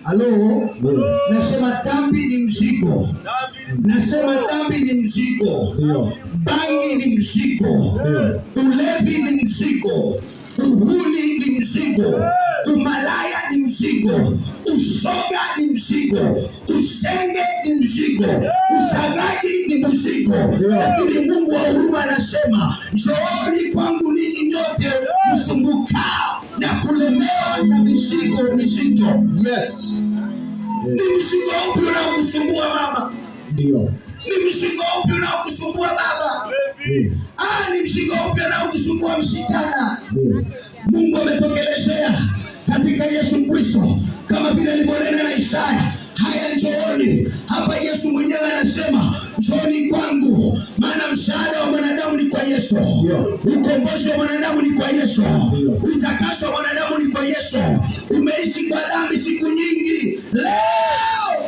Halo, nasema dhambi ni mzigo, nasema dhambi ni mzigo, bangi ni mzigo, ulevi ni mzigo, uhuni ni mzigo, umalaya ni mzigo, ushoga ni mzigo, usenge ni mzigo, usagaji ni mzigo. Lakini Mungu wa huruma anasema, njooni kwangu ninyi nyote msumbukao na kulemewa na mizigo mizito. Yes. Ni mzigo upi unaokusumbua mama? Ndio. Ni mzigo upi unaokusumbua baba? Yes. Ah, ni mzigo upi unaokusumbua msichana? Ndio. Mungu ametokelezea katika Yesu Kristo kama vile alivyonena na Isaya, haya njooni. Hapa Yesu mwenyewe anasema njooni kwangu, maana msaada wa mwanadamu ni kwa Yesu, ukombozi wa mwanadamu ni kwa Yesu, utakaso wa mwanadamu ni kwa Yesu. Umeishi kwa dhambi siku nyingi, leo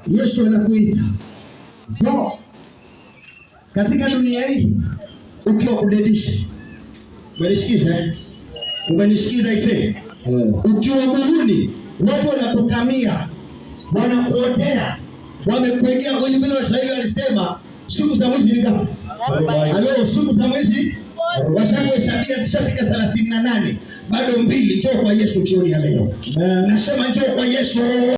Yesu anakuita So. Katika dunia hii ukiwa kudedisha. Umenisikiza eh? Umenisikiza ise? Ukiwa muhuni, watu wanakukamia, wanakuotea, wamekuegea kweli. Vile Waswahili walisema siku za mwizi ni ngapi? Halo, siku za mwizi washakuhesabia zishafika 38, bado 2. Njoo kwa Yesu jioni ya leo. Amen. Nasema njoo kwa Yesu.